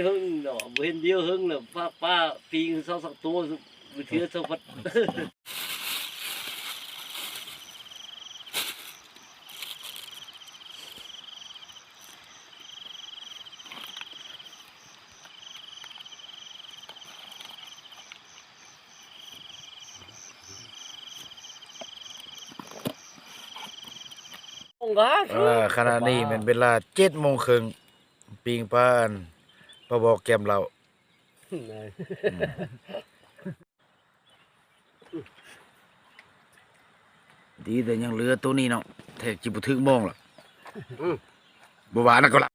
ເຫິງເນາະ ບໍ່ເຫັນດຽວເຫິງແລ້ວ ປາ ປາປີງຊາວສາມໂຕ ບາງເທື່ອຊາວພັນ. ເອີ ຂະນະນີ້ແມ່ນເວລາເຈັດໂມງເຄິ່ງ ປີ້ງປາ ອັນ ປາບອກແກ້ມເຫຼົ້າ. ອືມ ດີແຕ່ຍັງເຫຼືອໂຕນີ້ເນາະ ແທກຊິບໍ່ຖືກມອງລະ. ອືມ ບໍ່ວ່ານັ້ນກໍລະ.